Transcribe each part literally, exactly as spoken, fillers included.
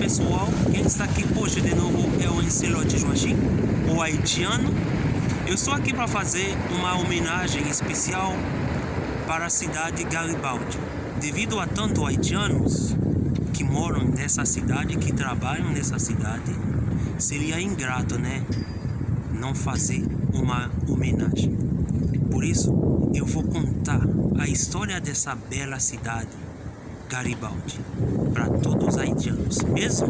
Pessoal, quem está aqui hoje de novo é o Ancelotti Joachim, o haitiano. Eu estou aqui para fazer uma homenagem especial para a cidade Garibaldi. Devido a tanto haitianos que moram nessa cidade, que trabalham nessa cidade, seria ingrato, né? Não fazer uma homenagem. Por isso, eu vou contar a história dessa bela cidade, Garibaldi, para todos os haitianos. Mesmo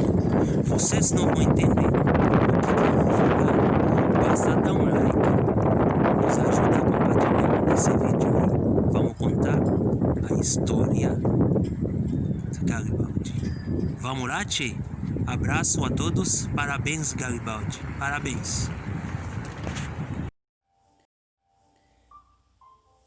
vocês não vão entender o que, que eu vou falar, basta dar um like, nos ajuda a compartilhar esse vídeo aí. Vamos contar a história de Garibaldi. Vamos lá, tchê? Abraço a todos, parabéns, Garibaldi, parabéns.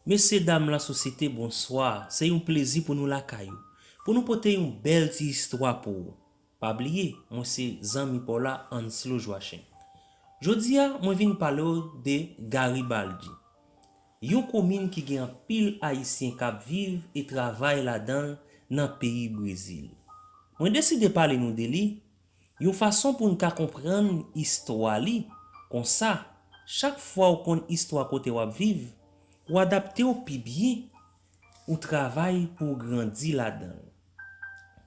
Mesye dam lasosyete, bonswa. Se yon plezi pou nou lakay ou, pou nou pote yon bèl ti istwa pou ou. Pa bliye, mwen se zanmi pa w la, Anslo Joachim. Jodi a, mwen vin pale w de Garibaldi, yon komin ki gen anpil Ayisyen k ap viv e travay ladan l nan peyi Brezil. Mwen deside pale nou de li yon fason pou n ka konprann istwa li. Konsa, chak fwa w konn istwa kote w ap viv, ou adapte w pi byen, ou travay pou w grandi ladan l.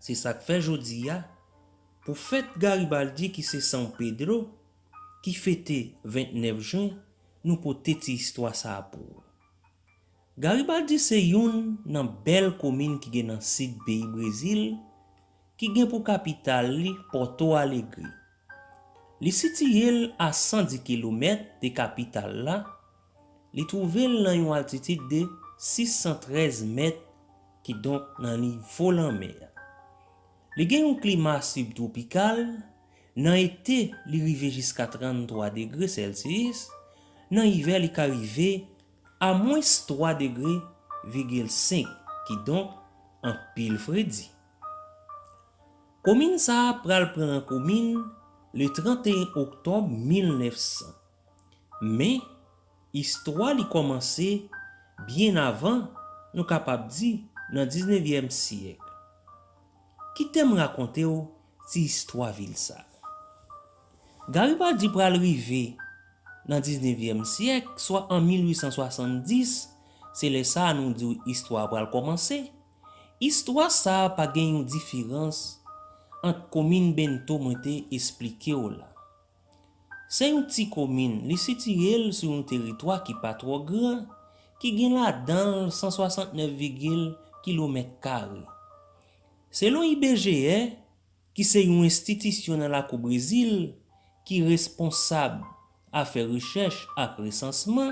Se sa k fè jodi a, pou fèt Garibaldi ki se San Pedro, ki fete ventnèf jen, nou pote ti istwa sa a pou ou. Garibaldi se youn nan bèl komin ki gen nan sid peyi Brezil, ki gen pou kapital li Porto Alegre. Li sitiye l a san dis kilomèt de kapital la, li twouve l nan yon altitid de sis san trèz mèt, kidonk nan nivo lanmè a. Li gen yon klima sibtwopikal, nan ete li rive jiska tranntwa degre Celsius, nan ivè li ka rive a mwens twa degre vigil senk, kidonk anpil fredi. Komin sa a pral pran komin le tranteyen oktòb mil nèf san. Men, istwa li kòmanse byen avan, nou kapab di, nan diznevyèm syèk. Kite m rakonte w ti istwa vil sa a. Garibaldi pral rive nan diznevyèm syèk, swa an mil uit san swasanndis, se lè sa a nou di w istwa a pral kòmanse. Istwa sa a pa gen yon diferans ant komin Bento mwen te esplike w la. Se yon ti komin, li sitiye l sou yon teritwa ki pa twò gran, ki gen ladan l san swasantnèf vigil kilomèt kare. Selon I B G E, ki se yon enstitisyon nan lakou Brezil ki responsab afè rechèch ak resansman,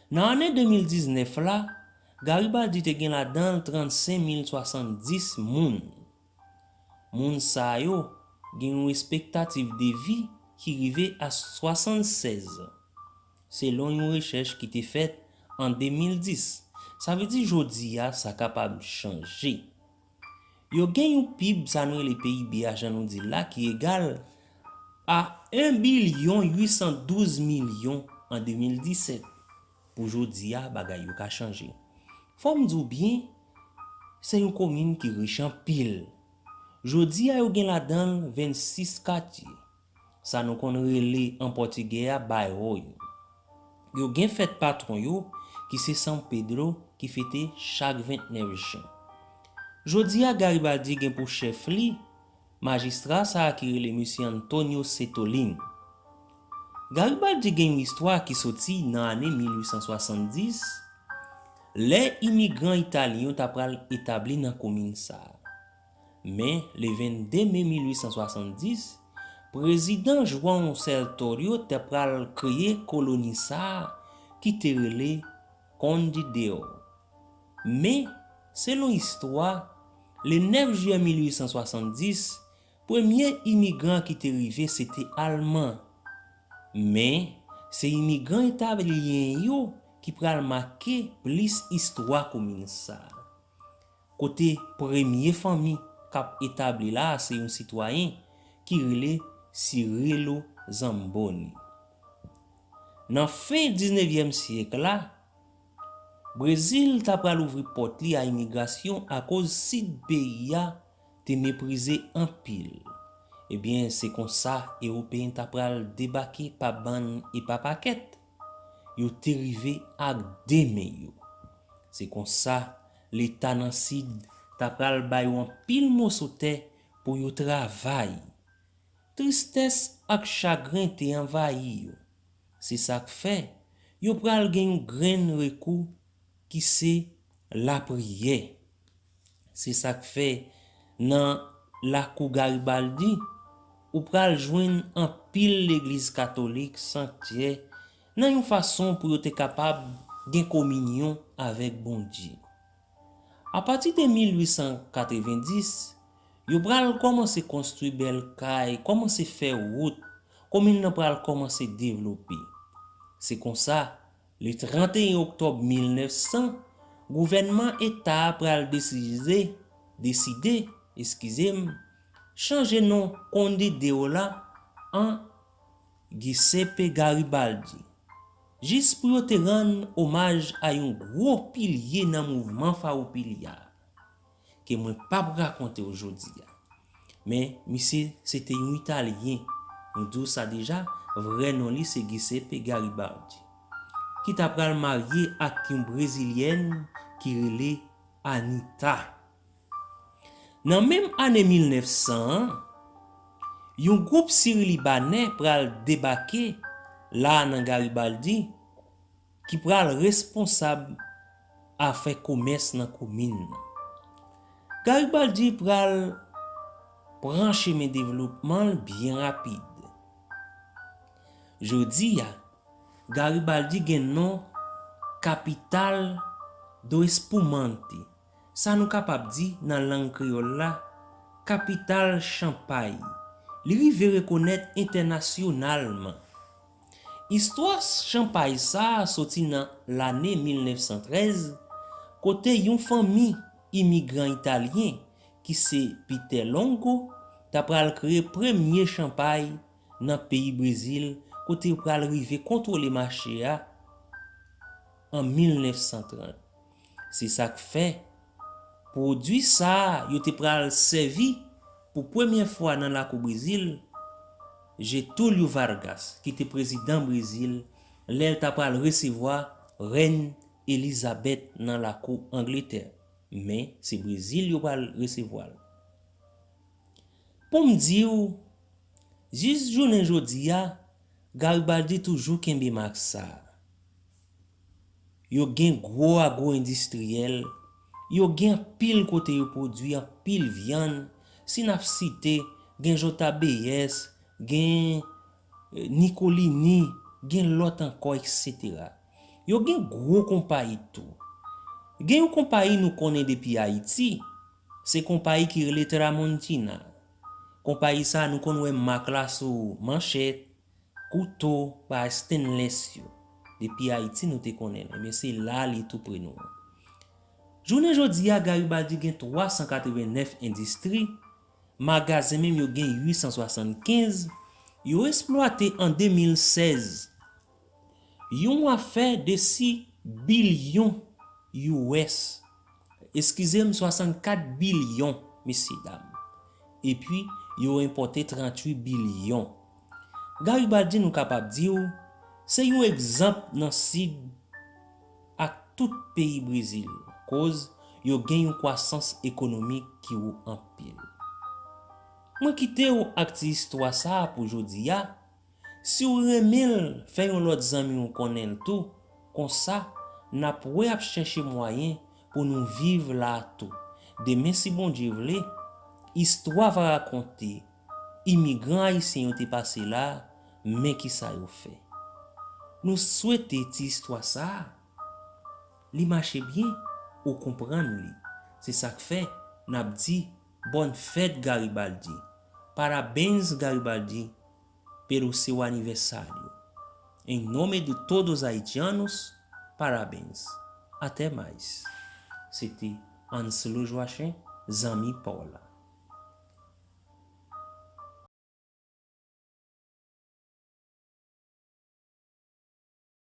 nan ane de mil diznèf la, Garibaldi te gen ladan l trannsenk mil swasanndis moun. Moun sa yo gen yon espektativ de vi ki rive a swasannsèz an, selon yon rechèch ki te fèt an de mil dis. Sa vle di jodi a, sa kapab chanje. Yo gen yon pib, sa nou rele P I B a, jan nou di l la, ki egal a en bilyon uit san douz milyon an de mil disèt. Pou jodi a, bagay yo ka chanje. Fò m di w byen, se yon komin ki rich anpil. Jodi a, yo gen ladan l vennsis katye, sa nou konn rele an pòtigè a bairro yo. Yo gen fèt patwon yo, ki se San Pedro, ki fete chak ventnèf jen. Jodi a, Garibaldi gen pou chèf li majistra sa a ki rele mesye Antonio Setolin. Garibaldi gen yon istwa ki soti nan ane mil uit san swasanndis, lè imigran italyen yo ta pral etabli nan komin sa a. Men, le vennde me mil uit san swasanndis, prezidan João Sertório te pral kreye koloni sa a ki te rele Conde d'Eu. Men, selon istwa, le nèf jiyè mil uit san swasanndis, premye imigran ki te rive se te Alman. Men, se imigran italyen yo ki pral make plis istwa komin sa a. Kote premye fanmi k ap etabli la a se yon sitwayen ki rele Cirilo Zamboni. Nan fen diznevyèm syèk la, Brezil ta pral ouvri pòt li a imigrasyon akoz sid peyi a te meprize anpil. Ebyen, se konsa Ewopeyen ta pral debake pa bann e pa pakèt. Yo te rive ak de men yo. Se konsa, Leta nan Sid ta pral ba yo anpil moso tè pou yo travay. Tristès ak chagren te anvayi yo. Se sa k fè yo pral gen yon grenn rekou ki se lapriyè. Se sa k fè nan lakou Garibaldi, ou pral jwenn anpil legliz katolik, sanktyè, nan yon fason pou yo te kapab gen kominyon avèk Bondye. Apati de mil uit san katrevendis, yo pral kòmanse konstwi bèl kay, kòmanse fè wout, komin nan pral kòmanse devlope. Se konsa, le tranteyen oktòb mil nèf san, gouvènman eta a pral deside, deside, eskize m, chanje non Conde de Ola an Giuseppe Garibaldi, jis pou yo te rann omaj a yon gwo pilye nan mouvman Farroupilha a, ke mwen p ap rakonte w jodi a. Men, misye se te yon Italyen, nou di w sa deja, vrè non li se Giuseppe Garibaldi, ki ta pral marye ak yon Brezilyèn ki rele Anita. Nan menm ane mil nèf san an, yon gwoup Siri-Libanè pral debake la nan Garibaldi, ki pral responsab afè komès nan komin nan. Garibaldi pral pran chemen devlopman l byen rapid. Jodi a, Garibaldi gen non Capital do Espumante, sa nou kapab di nan lang kreyòl la, kapital chanpay. Li rive rekonèt entènasyonalman. Istwa chanpay sa a soti nan lane mil nèf san trèz, kote yon fanmi imigran italyen ki se Peter Longo ta pral kreye premye chanpay nan peyi Brezil, kote yo pral rive kontwole mache a an mil nèf san trant. Se sa k fè, pwodui sa a yo te pral sèvi pou premyè fwa nan lakou Brezil, Getúlio Vargas, ki te prezidan Brezil, lè l ta pral resevwa Rèn Elizabèt nan lakou Angletè. Men, se Brezil yo pral resevwa l. Pou m di w, jis jounen jodi a, Garibaldi toujou kenbe mak sa a. Yo gen gwo agwo-endistriyèl, yo gen anpil kote yo pwodui anpil vyann, si n ap site, gen J B S, gen, eh, Nicolini, gen lòt ankò, etsetera. Yo gen gwo konpayi tou. Gen yon konpayi nou konnen depi Ayiti, se konpayi ki rele Tramontina. Konpayi sa a nou konn wè mak la sou manchèt, kouto, bagay stainless yo. Depi Ayiti nou te konnen l, men se la li tou pre nou an. Jounen jodi a, Garibaldi gen twa san katreven nèf endistri, magazen menm yo gen uit san swasannkenz, yo eksplwate an de mil sèz yon afè de sis bilyon U S. Eskize m, swasannkat bilyon, mesye dam. Epi, yo enpòte tranntuit bilyon. Garibaldi, nou kapab di w, se yon egzanp nan Sid ak tout peyi Brezil, koz yo gen yon kwasans ekonomik ki wo anpil. Mwen kite w ak ti istwa sa a pou jodi a. Si w renmen l, fè yon lòt zanmi w konnen l tou. Konsa, n ap wè ap chèche mwayen pou nou viv la a tou. Demen, si Bondye vle, istwa va rakonte imigran ayisyen yo te pase la a, men kisa yo fè. Nou swete ti istwa sa a, li mache byen, ou konprann li. Se sa k fè, n ap di, bòn fèt Garibaldi. Parabéns, Garibaldi, pelo seu aniversário. Em nome de todos haitianos, parabéns. Até mais. Se te Anselo Joachin, zanmi pa w la.